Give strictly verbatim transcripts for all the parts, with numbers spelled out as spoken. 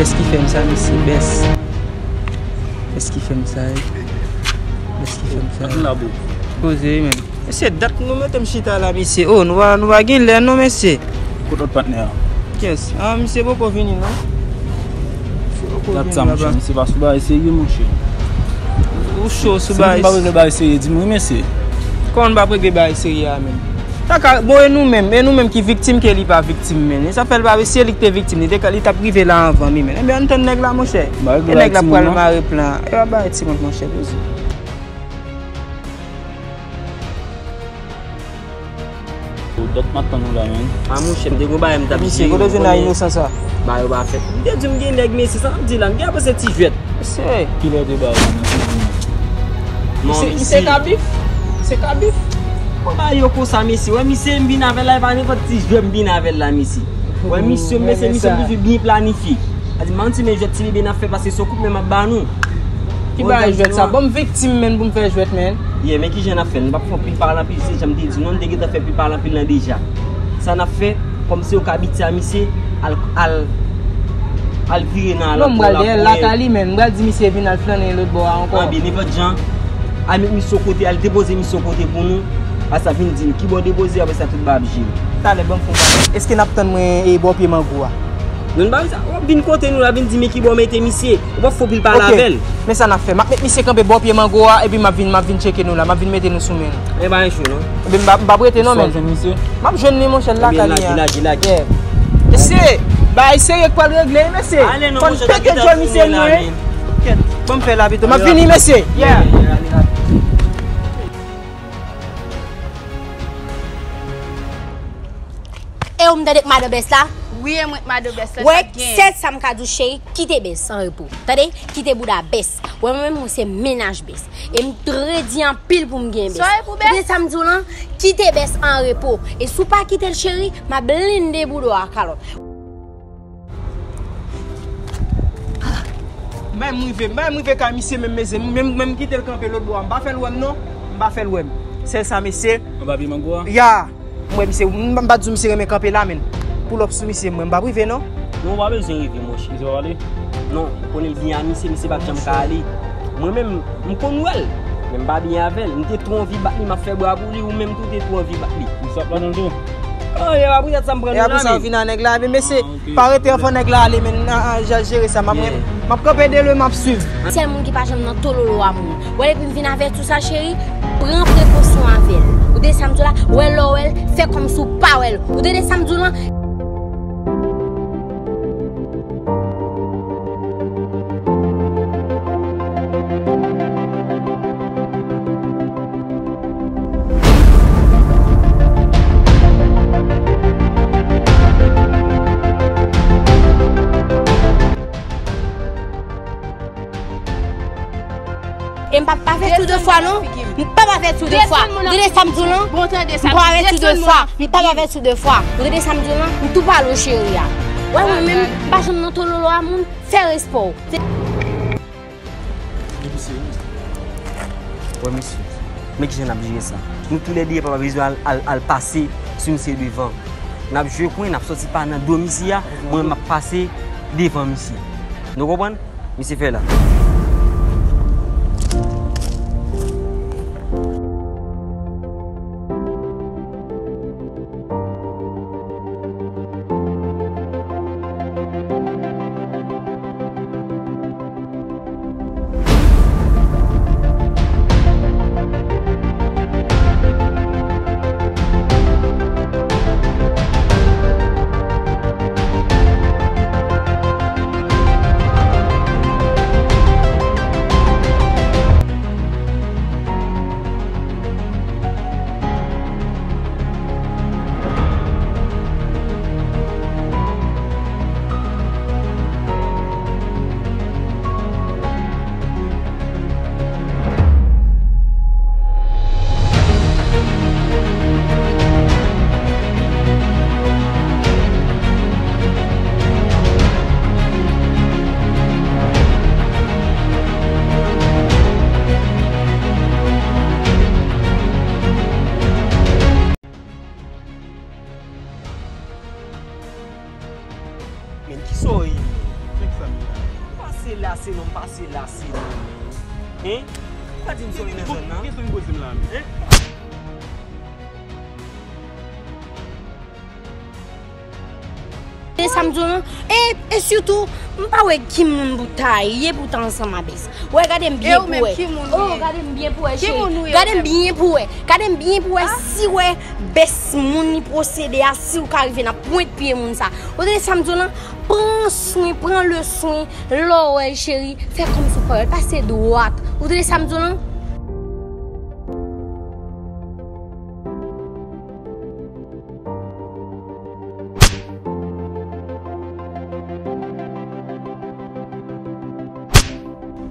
Bès ki fè m sa, mesye, bès. Bès ki fè m sa, wi. Bès ki fè m sa. Ann la, bro. Poze, men. Mesye, dat nou mete m chita la, mesye. Oh, nou pa, nou pa gen lè, non, mesye. Kote lòt patnè a? Kiyès? Ah, misye poko vini, non. Misye poko vini laba. Gad sa, monchè, misye pa sou bagay serye, monchè. Ou cho sou bagay. Si m pa regle bagay serye, di m wi, mesye. Kòman n p ap regle bagay serye a, menm? Sa ka, bon, e nou menm, e nou menm ki viktim ke li pa viktim, men. E sa fè l pa, se li ki te viktim, li te ka, li t ap rive la anvan li, men. Ebyen, ann tann nèg la, monchè. E nèg la pral mare plan. E pa bay ti kont, monchè, poze. Dòt m ap tann ou la, menm. A, monchè, m te gon bagay m t ap jere. Misye, kote w jwenn a inosan sa? Ba yo pa fèt. M te di m gen nèg, mesye, sa m ap di la, m gen apre se ti jwèt. Mesye. Kilè w te ba yo la, mesye? Non, misye, misye kabif. Misye kabif. Mwen ba yo konsa, mesye. Wè, misye, m vin avè l la, e pa nenpòt ti jwèt m vin avè l la, mesye. Wè, misye, mesye, misye, m toujou byen planifye. A di, m ann ti men jwèt ti bebe n ap fè pase se koup men m ap ba nou. Ki bagay jwèt sa? Bon, m viktim, menm, pou m fè jwèt, menm. Yeah, men kijan n ap fè? Nou p ap fè pil pale anpil, se jan m te di nou, nou te gentan fè pil pale anpil lan deja. Sa n ap fè, kòm se yo k abitye a misye, al, al, al vire nan alantou la pou wè. Non, m pral dèyè l lakay li, menm. M pral di misye vin al flannen lòt bò a ankò. Anben, nenpòt jan, al met misye yon kote, al depoze misye yon kote pou nou. Apre sa, vin di n ki bò depoze, apre sa, tout bagay ap jere. Talè, ban m fè yon bagay. Èske n ap tann mwen, e, bò pye mango a? Non, n pa bezwen sa. W ap vin kote nou la, vin di men ki bò mete misye. Ou p ap fè pil pale avè l. Men sa n ap fè. M ap met misye kanpe bò pye mango a, epi m ap vin, m ap vin tcheke nou la. M ap vin mete nou sou men nou. E pa yon cho, non. Ebyen, m pa, m p ap rete, non, men. Ou jwenn misye? M ap jwenn li, monchè, l lakay li a. Ebyen, lage, lage, lage. Yeah. Mesye, bagay serye k pral regle, mesye. Ale, non, monchè, pete djòl misye, non, wi. Kèt, ban m fè la pito. M ap vini, mesye. Yeah. E ou m tande k madan bès la? Wi, e mwen k madan bès la, sa k genyen? Wè, sèl sa m ka di w, cheri, kite bès an repo. Tande? Kite bouda bès. Wè, mwen menm, mwen se mennaj bès. E m t redi anpil pou m gen bès. Sa e pou bès? Ou tande sa m di w lan? Kite bès an repo. E si w pa kite l, cheri, m a blende bouda w a kalòt. M bay m rive, m bay m rive kay misye menm, mezanmi, menm, menm kite l kanpe lòt bò a. M pa fè l wè m, non. M pa fè l wè m. Sèl sa, mesye. Anba pye mango a? Ya. M wè misye, m, m pa di w misye renmen kanpe la, men. Pull up sou misye, mwen, m p ap rive, non. Non, ou pa bezwen rive, monchè. Misye pa pale? Non, ou konnen l byen a misye, misye pa t janm ka ale. Mwen menm, m konn wè l, men m pa byen avè l. M te twò anvi bat li, m ap fè bra pou li, ou menm tou te twò anvi bat li. Misye ap la nan l tou? Oh, e pa poutèt sa m pran nou la, men. E apre sa, w vin a nèg la, men mesye, pa rete anvan nèg la ale, men, a, a, ja jere sa, m ap, m ap kanpe de lwen, m ap swiv. Sèl moun ki pa janm nan tololo a moun. Wè, depi m vin avèti w sa, cheri, pran prekosyon avè l. Ou tande sa m di w la? Wè lè w wè l, fè kòmsi w pa wè l. Ou tande sa m di w lan? E m p ap pa avèti w de fwa, non. M p ap avèti w de fwa. Ou tande sa m di w lan? M p ap avèti w de fwa. M p ap avèti w de fwa. Ou tande sa m di w lan? M tou pale w, cheri a. Wè, mwen menm, m pa janm nan tololo a moun. Fè respè w. Wè, mesye. Men kijan n ap jere sa. Nou toulède pa bezwen al, al, al pase sou misye devan. N ap jwe kwen, n ap sòti pa nan do misye a, mwen m ap pase devan misye. Nou konprann? Misye fè la. Men kisa w ye? Pase la, se non, pase la, se non. Hein? Ou pa di m sa w ye nan zòn nan? Kiyès ou vin poze m la menm? Hein? E sa m di w non. E, e sitou, m pa wè ki moun pou ta ye pou ta ansanm a Bès. Wè, gade m byen pou wè. Oh, gade m byen pou wè, cheri. Gade m byen pou wè. Gade m byen pou wè si wè Bès moun li posede a, si w ka rive nan pwent pye moun sa. Ou tande sa m di w lan? Pran swen, pran leswen, lè w wè l, cheri, fè kòmsi w pa wè l, pase dwat. Ou tande sa m di w lan?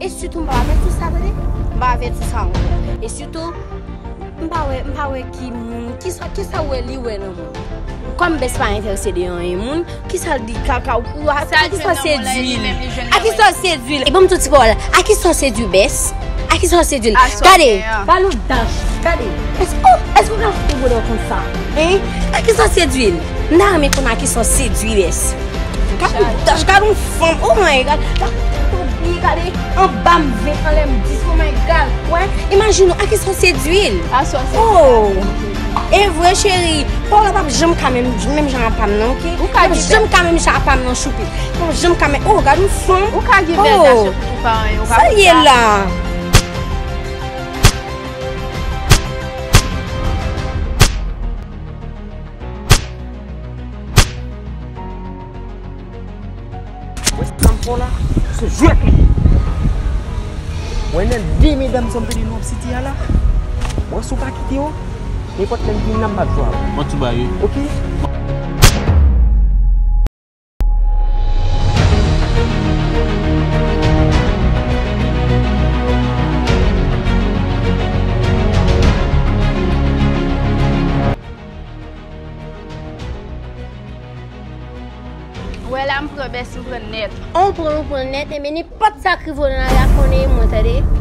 E sitou m pa avèti sa, tande? M pa avèti sa ankò. E sitou, m pa wè, m pa wè ki moun, kisa, kisa w wè li wè nan moun. Kòm Bès pa enterese de anyen moun, kisa l di kaka ou a, a ki sa sedui l? A ki sa sedui l? E ban m tout ti pawòl. A ki sa sedui Bès? A ki sa sedui l? Gade, ba nou dach, gade. Èske, oh, èske w ka fout ou bwodò konsa? Hein? A ki sa sedui l? M ta renmen konn a ki sa sedui Bès. Gade yon dach, gade yon fanm. Oh my God. Gade yon byen, gade anba m ven, anlè m dis, oh my God. Wè, imajine w, a ki sa w sedui l? Oh, e vre, cheri. Pawòl la p ap janm ka menm, menm jan a pa m nan, oke? P ap janm ka menm jan a pa m nan, choupi. P ap janm ka menm. Oh, gade yon fanm. Ou ka gen bèl gason pou tou paran yo. Sa l ye la? Wè sa m fè w la, se jwèt li ye. Wè nan de medam sa m tande nou ap site a la. Wè si w pa kite yo, nenpòt lè m vin la m p ap jwe avè w. Mwen tou ba yo. Oke? Wè la m pran Bès, m pran nèt. An w pran, ou pran nèt, ebyen nenpòt sa k rive w nan lari a konnen e mwen, tande.